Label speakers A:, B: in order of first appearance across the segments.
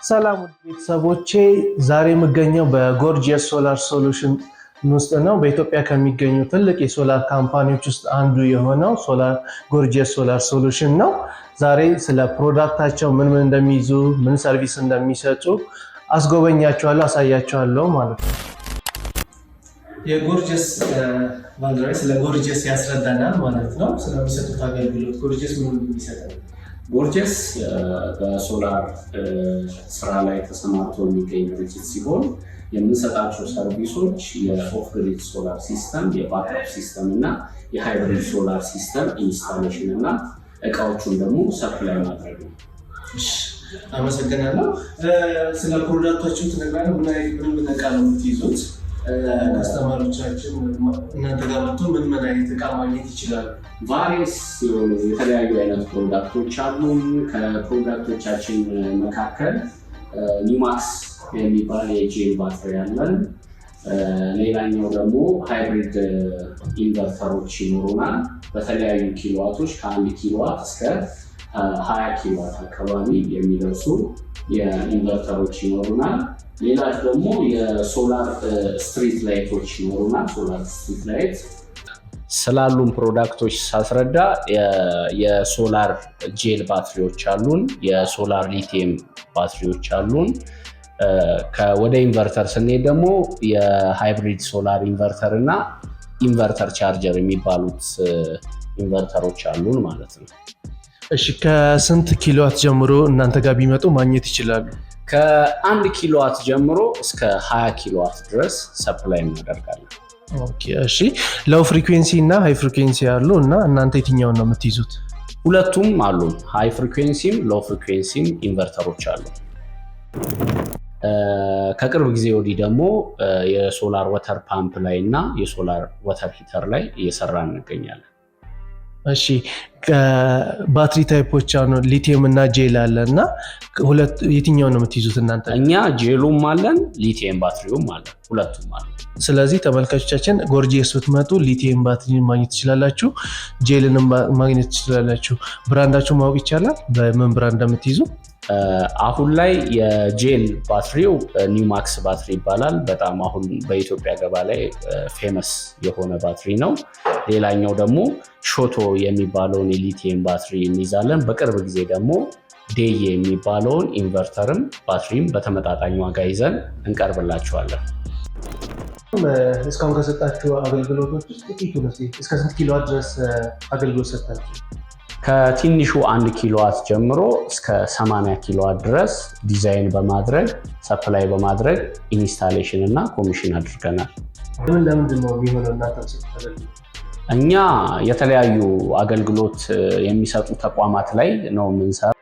A: ሰላም ውድ ቤተሰቦቼ፣ ዛሬ የምገኘው በጎርጂየስ Solar Solution ውስጥ ነው። በኢትዮጵያ ከሚገኙ ትልቅ የ solar company ዎች ውስጥ አንዱ የሆነው ሶላር ጎርጂየስ Solar Solution ነው። ዛሬ ስለ product ኣቸው፣ ምን ምን እንደሚይዙ፣ ምን service እንደሚሰጡ አስጎበኛችኋለሁ፣ አሳያችኋለሁ ማለት ነው። የጎርጀስ ባልደረባ ስለ ጎርጀስ ያስረዳናል ማለት ነው። ስለሚሰጡት አገልግሎት፣ ጎርጀስ ምን የሚሰጠው?
B: ጎርጀስ በሶላር ስራ ላይ ተሰማርቶ የሚገኝ ድርጅት ሲሆን የምንሰጣቸው service ኦች የ off grid solar system፣ የ backup system እና የ hybrid solar system installation እና እቃዎቹን ደግሞ supply ማድረግ ነው።
A: አመሰግናለሁ። ስለ product ኣችሁ ትነግራለህ? ምን ምን እቃ ነው የምትይዙት? Customer ኦቻችን እናንተ ጋር መጥቶ ምን ምን አይነት እቃ ማግኘት ይችላሉ?
B: Various የሆኑ የተለያዩ አይነት product ኦች አሉን። ከ product ኦቻችን መካከል ኒውማክስ የሚባል የጄል ባትሪ አለን። ሌላኛው ደግሞ hybrid inverter ኦች ይኖሩናል። በተለያዩ ኪሎዋቶች፣ ከ1 ኪሎዋት እስከ 20 ኪሎዋት አካባቢ የሚደርሱ የ inverter ኦች ይኖሩናል። ሌላ ደግሞ የ solar street light ኦች ይኖሩናል። Solar street light ስላሉን product ኦች ሳስረዳ የ solar gel ባትሪዎች አሉን፣ የ solar lithium ባትሪዎች አሉን። ወደ inverter ስንሄድ ደግሞ የ hybrid solar inverter እና inverter charger የሚባሉት inverter ኦች አሉን ማለት ነው።
A: እሺ፣ ከስንት ኪሎዋት ጀምሮ እናንተ ጋር ቢመጡ ማግኘት ይችላሉ?
B: ከ1 ኪሎዋት ጀምሮ እስከ 20 ኪሎዋት ድረስ supply እናደርጋለን።
A: Okay፣ እሺ፣ low frequency እና high frequency አሉ እና እናንተ የትኛውን ነው የምትይዙት?
B: ሁለቱም አሉ። High frequency ም low frequency ም inverter ኦች አሉ። ከቅርብ ጊዜ ወዲህ ደግሞ የ solar water pump ላይ እና የ solar water heater ላይ እየሰራን እንገኛለን።
A: እሺ፣ ባትሪ type ኦች አሉ፣ ሊቲየም እና ጄል አለ እና ሁለት የትኛውን ነው የምትይዙት እናንተ?
B: እኛ ጄሉም አለን፣ ሊቲየም ባትሪውም አለን፣ ሁለቱም አለን።
A: ስለዚህ ተመልካቾቻችን፣ ጎርጂየስ ስትመጡ ሊቲየም ባትሪ ማግኘት ትችላላችሁ፣ ጄልንም ማግኘት ትችላላችሁ። Brand ኣችሁ ማወቅ ይቻላል? በምን brand እንደምትይዙ?
B: አሁን ላይ የጄል ባትሪው ኒውማክስ ባትሪ ይባላል። በጣም አሁን በኢትዮጵያ ገበያ ላይ famous የሆነ ባትሪ ነው። ሌላኛው ደግሞ ሾቶ የሚባለውን የሊቲየም ባትሪ እንይዛለን። በቅርብ ጊዜ ደግሞ ዴዬ የሚባለውን inverter ም ባትሪም በተመጣጣኝ ዋጋ ይዘን እንቀርብላችኋለን።
A: እስካሁን ከሰጣችሁ አገልግሎቶች ውስጥ ጥቂቱ ነው። እስከ ስንት ኪሎዋት ድረስ አገልግሎት ሰጣችሁ?
B: ከትንሹ 1 ኪሎዋት ጀምሮ እስከ 80 ኪሎዋት ድረስ ዲዛይን በማድረግ፣ supply በማድረግ፣ installation እና commission አድርገናል።
A: ለምን ለምንድን ነው የሚሆነው እናንተ የምትሰጡት አገልግሎት?
B: እኛ የተለያዩ አገልግሎት የሚሰጡ ተቋማት ላይ ነው የምንሰራው።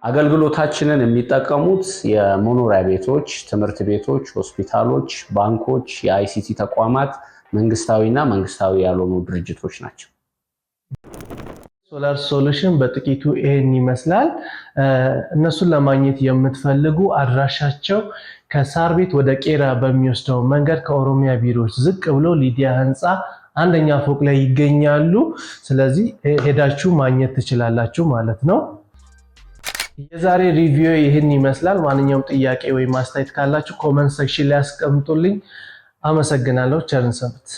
B: አገልግሎታችንን የሚጠቀሙት የመኖሪያ ቤቶች፣ ትምህርት ቤቶች፣ ሆስፒታሎች፣ ባንኮች፣ የ ICT ተቋማት፣ መንግስታዊና መንግስታዊ ያልሆኑ ድርጅቶች ናቸው።
A: Solar Solution በጥቂቱ ይሄን ይመስላል። እነሱን ለማግኘት የምትፈልጉ አድራሻቸው ከሳር ቤት ወደ ቄራ በሚወስደው መንገድ ከኦሮሚያ ቢሮዎች ዝቅ ብሎ ሊዲያ ህንፃ አንደኛ ፎቅ ላይ ይገኛሉ። ስለዚህ ሄዳችሁ ማግኘት ትችላላችሁ ማለት ነው። የዛሬ review ይህን ይመስላል። ማንኛውም ጥያቄ ወይም አስተያየት ካላችሁ comment section ላይ አስቀምጡልኝ። አመሰግናለሁ። ቸር እንሰንብት።